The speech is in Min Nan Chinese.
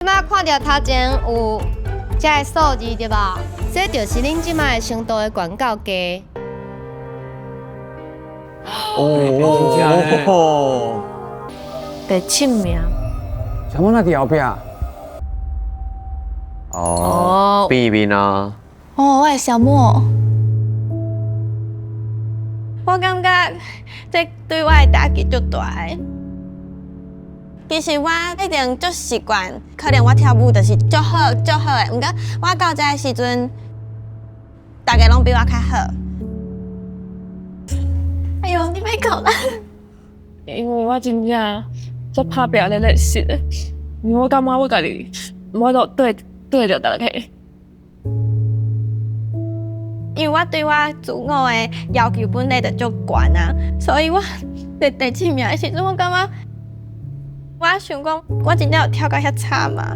這擺看著頭前有這个數字對無？這就是恁這擺的程度的懸到低。哦，第七名。小莫那佇後壁。哦，變面啊！哦，我係小莫。我感覺這對我的打擊足大的。其實我已經足習慣，可能我跳舞就是足好足好的，毋過我到這个時陣，大家攏比我較好。哎呦，你欲哭啦！因為我真正足拍拚咧練習的，因為我感覺我家己無法度對對著大家。因為我對我自我的要求本來就足懸啊，所以我佇第七名的時陣，我感覺我想講，我真正有跳甲遐差嗎？